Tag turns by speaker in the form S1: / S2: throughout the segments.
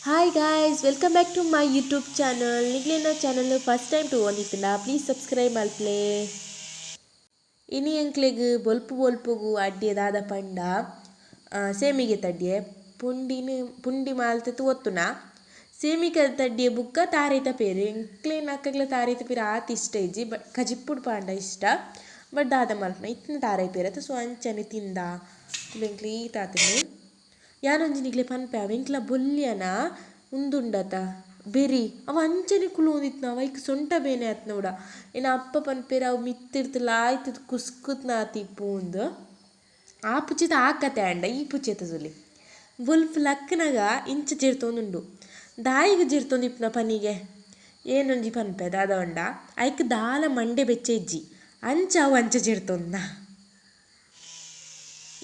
S1: Hi guys, welcome back to my YouTube channel. ನಿಗ್ಲೇನ channel first time to ಒಂದಿತ್ತಂಡ please subscribe ಮಲ್ಪ್ಲೆ. ಇನಿ ಎಂಕ್ಲೆಗ್ ಬೊಲ್ಪು ಬೊಲ್ಪುಗು ಅಡ್ಡೆ ದಾದ ಪಂಡ ಸೇಮಿಗೆ ತಡ್ಯೆ ಪುಂಡಿನ ಪುಂಡಿ ಮಾಲ್ತತು ಒತ್ತುನ ಸೇಮಿಗೆ ತಡ್ಯೆ ಬುಕ್ಕ ತಾರೇತ ಪೇರು ಎಂಕ್ಲೇನ ಅಕ್ಕಗ್ಲ ತಾರೇತ ಪೇರು ಆತ್ ಇಷ್ಟ ಇಜ್ಜಿ ಬಟ್ ಕಜಿಪ್ಪುಡು ಪಾಂಡ ಇಷ್ಟ ಬಟ್ ದಾದ ಮಲ್ಪುನ ಇತ್ತಿನ ತಾರೈ ಪೇರು ಅತ್ತ ಸೊ ಅಂಚನೆ ತಿಂದ ಎಂಕ್ಲೆ ಈ ತಾತನು ಯಾನೊಂಜಿ ನಿಕ್ಲೆ ಪನ್ಪೆ ಅವ ಎಂಕ್ಲ ಬೊಲ್ಯನ ಉಂದುಂಡತ ಬೆರಿ ಅವ ಅಂಚನೆ ಕುಲೋಂದಿತ್ನ ಅವ ಐಕ್ ಸೊಂಟ ಬೇನೆ ಆತ್ ನೋಡ ಎನ್ನ ಅಪ್ಪ ಪನ್ಪೇರು ಅವು ಮಿತ್ತಿರ್ತು ಲಾಯ್ತು ಕುಸ್ಕುತ್ನಾತಿ ಪೂಂದು ಆ ಪುಚ್ಚೆತ ಆ ಕತೆ ಆಂಡ ಈ ಪುಚ್ಚೆತ ಸುಲಿ ಬೊಲ್ಪು ಲಕ್ಕನಗ ಇಂಚ ಜೇರ್ತೊಂದುಂಡು ದಾಯಿಗ್ ಜೇರ್ತೊಂದಿಪ್ಪುನ ಪನಿಗೆ ಏನೊಂಜಿ ಪನ್ಪೆ ದಾದ ಪಂಡ ಐಕ್ ದಾಲ ಮಂಡೆ ಬೆಚ್ಚ ಇಜ್ಜಿ ಅಂಚ ಅವು ಅಂಚ ಜೇರ್ತೊಂದ.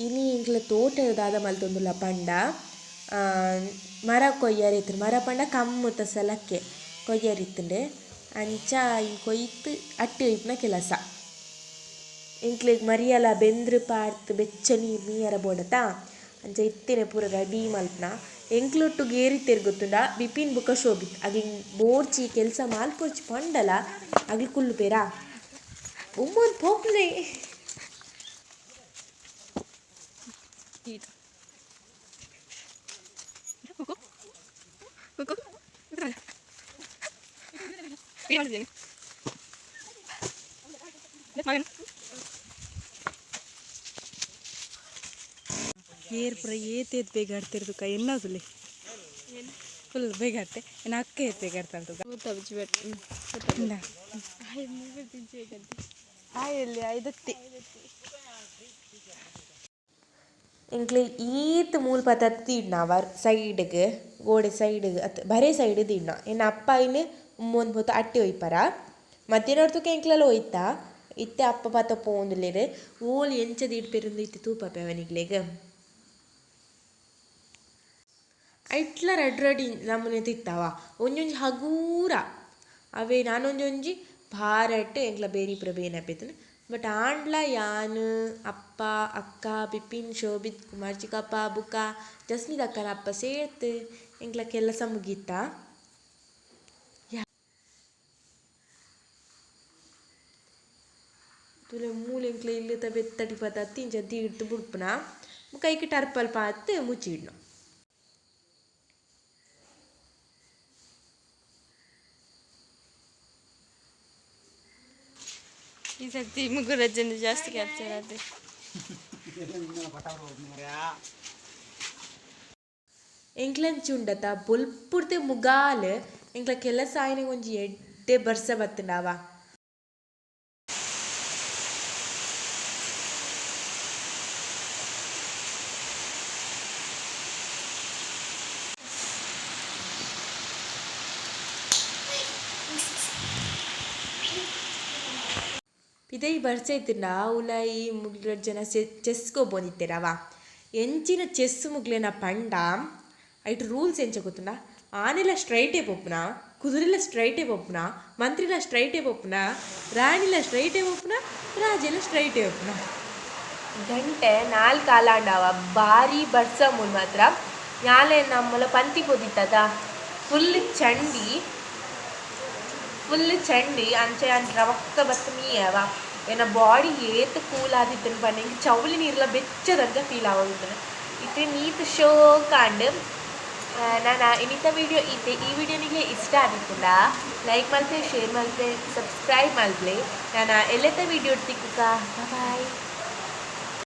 S1: ಇನಿ ಎಂಕ್ಲ ತೋಟ ದಾದ ಮಲ್ತೊಂದುಲ್ಲ ಪಂಡ ಮರ ಕೊಯ್ಯರೆ ಇತ್ತುಂಡು ಮರ ಪಂಡ ಕಮ್ಮುತ ಸಲಕ್ಕೆ ಕೊಯ್ಯರೆ ಇತ್ತುಂಡು ಅಂಚ ಈ ಕೊಯ್ತು ಅಟ್ಟಿ ಒಯ್ಪುನ ಕೆಲಸ. ಎಂಕ್ಲೆಗ್ ಮರಿಯಲ ಬೆಂದ್ರು ಪಾಡ್ತ್ ಬೆಚ್ಚ ನೀರು ಮೀಯರ ಬೋಡತ ಅಂಚ ಇತ್ತಿನ ಪೂರ ರೆಡಿ ಮಲ್ಪುನ ಎಂಕ್ಲೊಟ್ಟುಗು ಏರಿತ್ತೆರ್ ಗೊತ್ತುಂಡ ಬಿಪಿನ್ ಬೊಕ ಶೋಭಿತ್ ಅಗ್ಲ್ ಬೋರ್ಚಿ ಕೆಲಸ ಮಲ್ಪೊರ್ಚಿ ಪಂಡಲ ಅಗ್ಲ್ ಕುಲ್ಲುಪೇರಾ ಉಮ್ಮನ್ ಪೋಪ್ನೆ.
S2: ಏರ್ ಪೂರ ಏತೇತ್ ಬೇಗ ಆಡ್ತಿರ್ದುಕ ಎನ್ನಾದುಲೆ ಫುಲ್ ಬೇಗ ಆಡ್ತೆ ಎನ್ನ ಅಕ್ಕ ಏತ್ ಬೇಗ ಆಡ್ತಾಳ್ದುಕ ಆಯಲ್ಲಿ ಐದತ್ತಿ
S1: ಎಂಕ್ಲೆ ಈತ್ ಮೂಲು ಪತತ್ ದೀಡ್ನ ವರ್ ಸೈಡ್ಗ್ ಗೋಡೆ ಸೈಡ್ಗ್ ಅತ್ ಬರೇ ಸೈಡ್ ದೀಡ್ನ ಎನ್ನ ಅಪ್ಪ ಐನ್ ಉಮ್ಮೊಂದು ಪೊತ ಅಟ್ಟಿ ಒಯ್ಪರ ಮಧ್ಯಾಹ್ನ ಎಂಕ್ಲಲ ಒಯ್ತ ಇತ್ತೆ ಅಪ್ಪ ಪತ ಪೋವೊಂದುಲ್ಲೆರ್ ಓಲು ಎಂಚ ದೀಡ್ಪೆರುಂದು ಇತ್ತೆ ತೂಪಪೆ ಅವನಿಗ್ಲೆಗ್ ಐಟ್ಲ ರಡ್ಡ್ ರಡ್ಡ್ ನಮೂನೆ ತಿತ್ತವ ಒಂಜೊಂಜಿ ಹಗೂರ ಅವೇ ನಾನೊಂಜೊಂಜಿ ಭಾರಟ್ ಎಂಕ್ಲ ಬೇರಿ ಪೂರ ಬೇನೆ ಆಪೆತ್ಂಡ್ ಬಟ್ ಆಂಡ್ಲ ಯಾನ್ ಅಪ್ಪ ಅಕ್ಕ ಬಿಪಿನ್ ಶೋಭಿತ್ ಕುಮಾರ್ ಚಿಕ್ಕಪ್ಪ ಬುಕ್ಕ ಜಸ್ಮಿತ್ ಅಕ್ಕನ ಅಪ್ಪ ಸೇರ್ತ್ ಎಂಕ್ಲ ಕೆಲಸ ಮುಗೀತ. ತೂಲೆ ಮೂಲು ಎಂಕ್ಲ ಇಲ್ಲುತ ಬೆತ್ತಡಿ ಪತತ್ತಿ ಇಂಚ ದೀಡ್ದ್ ಬುಡ್ಪುನ ಬೊಕ ಐಕ್ ಟರ್ಪಲ್ ಪಾತ್ ಮುಚ್ಚಿಡ್ನ.
S3: ಈ ಸರ್ತಿ ಮುಗುರಜ್ಜನ ಜಾಸ್ತಿ ಕ್ಯಾಪ್ಚರ್ ಆದ್ರೆ
S1: ಎಂಕ್ಲಂಚಿ ಉಂಡತ ಬೊಲ್ಪುರ್ದೆ ಮುಗಾಲ್ ಎಂಕ್ಲ ಕೆಲಸ ಆಯ್ನ ಒಂಜಿ ಎಡ್ಡೆ ಬರ್ಸ ಬತ್ತುಂಡವ. ಪಿದಯಿ ಬರ್ಸ ಇತ್ತುಂಡ ಉಲಾಯಿ ಮುಗ್ಲು ರಡ್ಡ್ ಜನ ಚೆಸ್ ಗೊಬ್ಬೊಂದಿತ್ತೆರವ ಎಂಚಿನ ಚೆಸ್ ಮುಗ್ಲೆನ ಪಂಡ ಐಟ್ ರೂಲ್ಸ್ ಎಂಚ ಗೊತ್ತುಂಡ ಆನೆಲ ಸ್ಟ್ರೈಟೇ ಪೋಪುನ ಕುದುರೆಲ ಸ್ಟ್ರೈಟೇ ಪೋಪುನ ಮಂತ್ರಿಲ ಸ್ಟ್ರೈಟೇ ಪೋಪುನ ರಾಣಿಲ ಸ್ಟ್ರೈಟೇ ಪೋಪುನ ರಾಜೆಲ ಸ್ಟ್ರೈಟೇ ಪೋಪುನ. ಗಂಟೆ 4 ಕಾಲಾಂಡವ ಬಾರಿ ಬರ್ಸ ಮೂಲು ಮಾತ್ರ ಯಾಲೆ ನಮ್ಮಲ ಪಂತಿ ಪೋದಿತ್ತದ ಫುಲ್ ಚಂಡಿ ಫುಲ್ ಚಂಡಿ ಅಂಚೆ ಅಂಚ ರವಕ್ಕ ಬತ್ತ ಮೀಯವ ಎನ್ನ ಬಾಡಿ ಏತ್ ಕೂಲ್ ಆದಿತ್ತನು ಪಂಡ ಎಂಕ್ ಚೌಲಿ ನೀರ್ಲ ಬೆಚ್ಚದಂಚ ಫೀಲ್ ಆವೊಂದಿತ್ತುಂಡು ಇತ್ತೆ ನೀತ್ ಶೋಕಾಂಡ್. ನಾನು ಇನ್ನಿತ ವಿಡಿಯೋ ಇತ್ತೆ ಈ ವಿಡಿಯೋ ನಿಮಗೆ ಇಷ್ಟ ಆದಿತ್ತುಂಡ ಲೈಕ್ ಮಲ್ಪೆ ಶೇರ್ ಮಲ್ಪೆ ಸಬ್ಸ್ಕ್ರೈಬ್ ಮಲ್ಪೆ. ನಾನು ಎಲ್ಲೆತ್ತ ವಿಡಿಯೋ ತಿಕ್ಕುಕ ಬಾಯ್.